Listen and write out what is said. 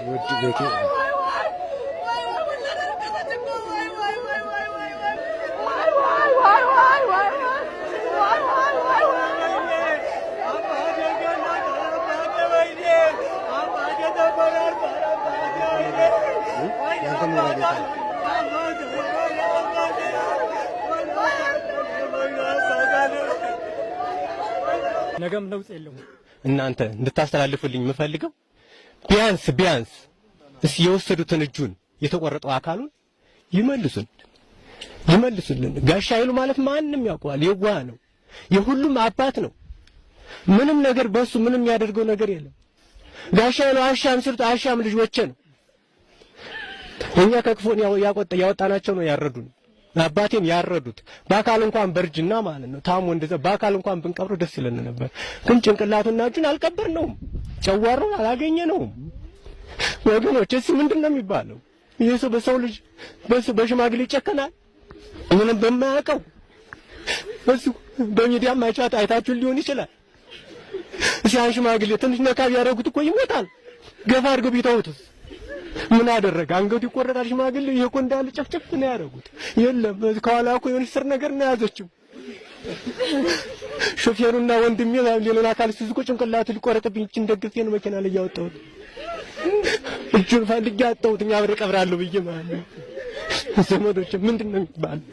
ውድ ቤቴ። ያንተ መኖሪያ ቤት አለ። ነገም ለውጥ የለውም። እናንተ እንድታስተላልፉልኝ የምፈልገው ቢያንስ ቢያንስ እስኪ የወሰዱትን እጁን የተቆረጠው አካሉን ይመልሱን ይመልሱልን። ጋሽ ኃይሉ ማለት ማንም ያውቀዋል፣ የዋህ ነው፣ የሁሉም አባት ነው። ምንም ነገር በሱ ምንም የሚያደርገው ነገር የለም። ጋሽ ኃይሉ አሻም ሲሉት አሻም ልጆቼ ነው። እኛ ከክፉን ያቆጣ ያወጣናቸው ነው ያረዱን። አባቴን ያረዱት በአካል እንኳን በእርጅና ማለት ነው ታሞ እንደዛ በአካል እንኳን ብንቀብረው ደስ ይለን ነበር። ግን ጭንቅላቱና እጁን አልቀበርነውም፣ ጨዋሩን አላገኘነውም። ወገኖች እስ ምንድን ነው የሚባለው? ይህ ሰው በሰው ልጅ በሽማግሌ ይጨከናል። ምንም በማያውቀው እሱ በሚዲያም አይቻት አይታችሁን ሊሆን ይችላል። እስኪ ሽማግሌ ትንሽ ነካ ቢያደርጉት እኮ ይሞታል። ገፋ አድርገው ቢተውትስ ምን አደረገ? አንገቱ ይቆረጣል። ሽማግሌ ይሄ እኮ እንዳለ ጭፍጭፍ ነው ያደረጉት። የለም ከኋላ እኮ የሆነች ስር ነገር ነው የያዘችው። ሾፌሩና ወንድሜ ሌሎን አካል ሲይዙ እኮ ጭንቅላቱ ሊቆረጥብኝ እችን ደግፌ ነው መኪና ላይ ያወጣሁት። እጁን ፈልጌ አጣሁት። እኛ አብሬ እቀብራለሁ ብዬ ማለት ነው። ዘመዶች ምንድን ነው የሚባለው?